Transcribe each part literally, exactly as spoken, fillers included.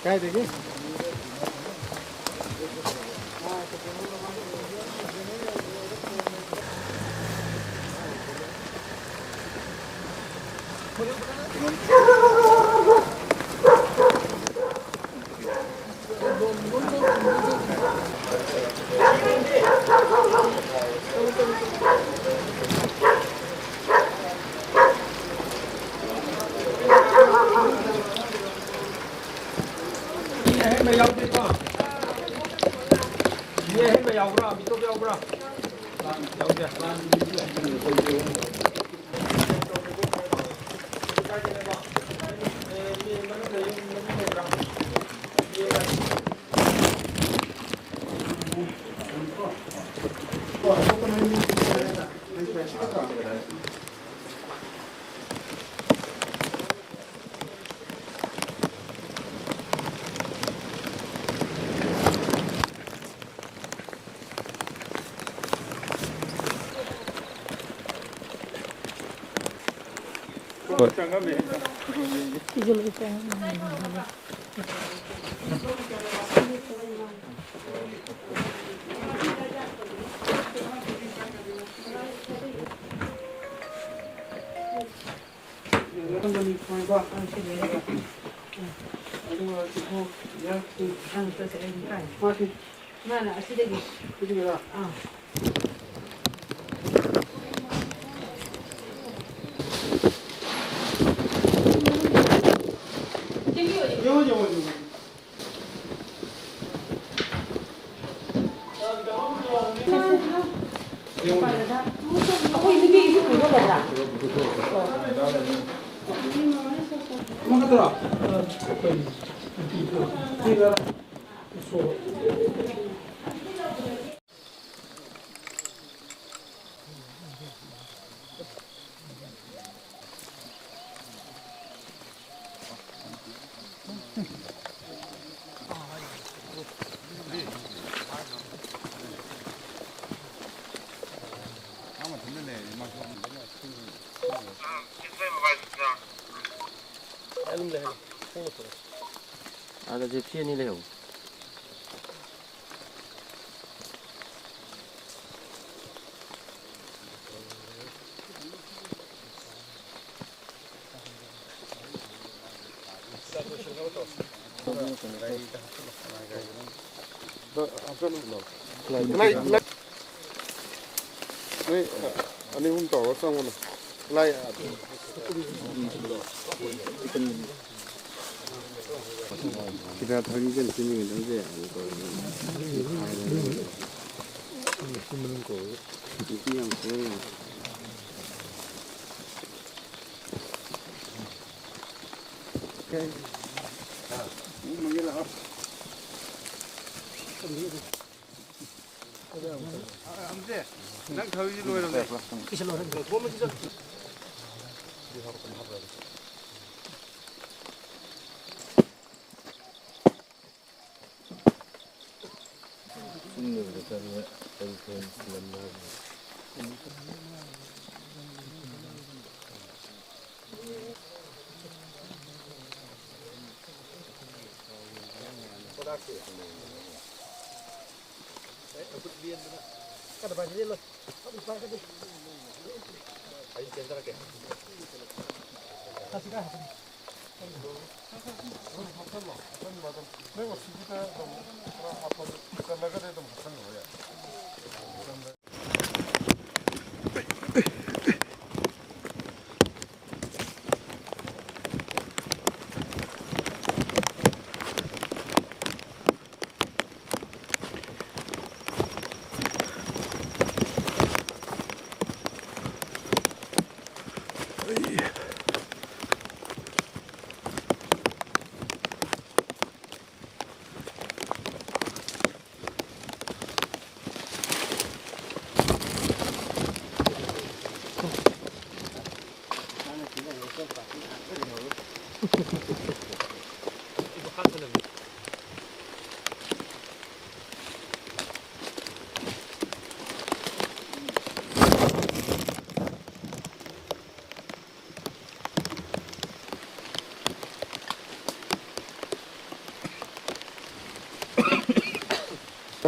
ꯀꯥꯏꯗꯒꯤ? ꯃꯤ ꯑꯍꯦꯟꯕ ꯌꯥꯎꯗꯦꯀꯣ? ꯃꯤ ꯑꯍꯦꯟꯕ ꯌꯥꯎꯕ꯭ꯔꯥ? ꯃꯤꯇꯣꯞ ꯌꯥꯎꯕ꯭ꯔꯥ? ꯌꯥꯎꯗꯦ꯫ ꯍꯣꯏ꯫ ꯃꯥꯅ ꯑꯁꯤꯗꯒꯤ꯫ ꯁꯤꯗꯒꯤꯔꯣ? ꯑꯥ꯫ ꯌꯦꯡꯉꯣ, ꯌꯦꯡꯉꯣ, ꯌꯦꯡꯉꯣ꯫ ꯑꯩꯈꯣꯏ ꯅꯨꯄꯤꯒꯤꯁꯨ ꯄꯨꯊꯣꯛꯀꯗ꯭ꯔꯥ? ꯑꯃꯈꯛꯇꯔꯣ? ꯑꯗꯨꯝ ꯂꯩꯍꯜꯂꯣ꯫ ꯈꯣꯡꯅ ꯊꯣꯛꯑꯣ꯫ ꯑꯥꯗ ꯖꯤꯞꯁꯤ ꯑꯅꯤ ꯂꯩꯍꯧꯏ꯫ ꯅꯣꯏ ꯑꯅꯤ ꯑꯍꯨꯝ ꯇꯧꯔꯒ ꯆꯪꯉꯨꯅꯦ꯫ ꯂꯥꯏ꯫ ꯁꯤꯗ ꯊꯥꯡꯖꯤꯡ ꯁꯦꯝꯃꯤꯉꯩꯗꯪꯁꯦ ꯌꯥꯝ ꯇꯧꯔꯦ꯫ ꯅꯨꯄꯤ ꯌꯥꯝ ꯀꯣꯏꯔꯦ꯫ ꯅꯪ ꯊꯕꯛꯁꯤ ꯂꯣꯏꯔꯕꯅꯦ꯫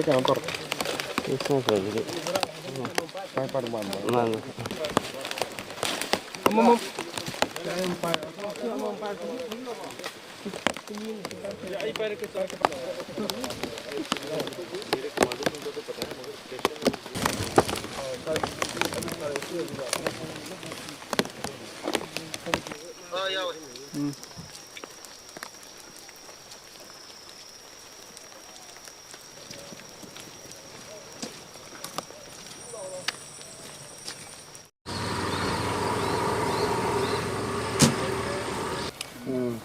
ꯀꯩꯅꯣ ꯇꯧꯔꯣ꯫ ꯏꯁꯤꯡ ꯁꯣꯏꯕꯗꯤ꯫ ꯃꯥꯅꯤ꯫ ꯎꯝ꯫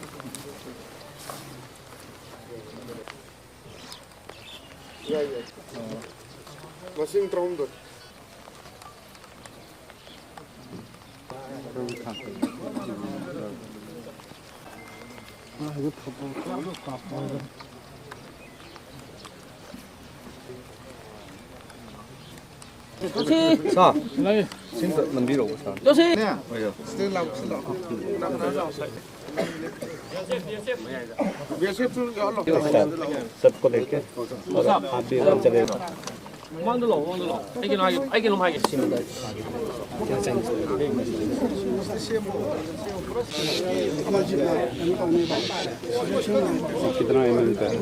ꯌꯥꯏ, ꯌꯥꯏ꯫ ꯃꯁꯤꯡ ꯇꯔꯥꯍꯨꯝꯗꯣꯏ꯫ ꯁꯥ, ꯁꯤꯝꯇ ꯅꯝꯕꯤꯔꯛꯑꯣ, ꯁꯥ꯫ ꯍꯣꯏ, ꯍꯣꯏ꯫ ꯆꯠꯄ ꯂꯩꯇꯦ꯫ ꯍꯥꯞꯄꯤꯔ ꯆꯠꯂꯦ꯫ ꯃꯃꯥꯡꯗ ꯂꯥꯛꯑꯣ, ꯃꯃꯥꯡꯗ ꯂꯥꯛꯑꯣ꯫ ꯑꯩ ꯀꯩꯅꯣ ꯍꯥꯏꯒꯦ, ꯑꯩ ꯀꯩꯅꯣꯝ ꯍꯥꯏꯒꯦ꯫ कितना एमएम का है?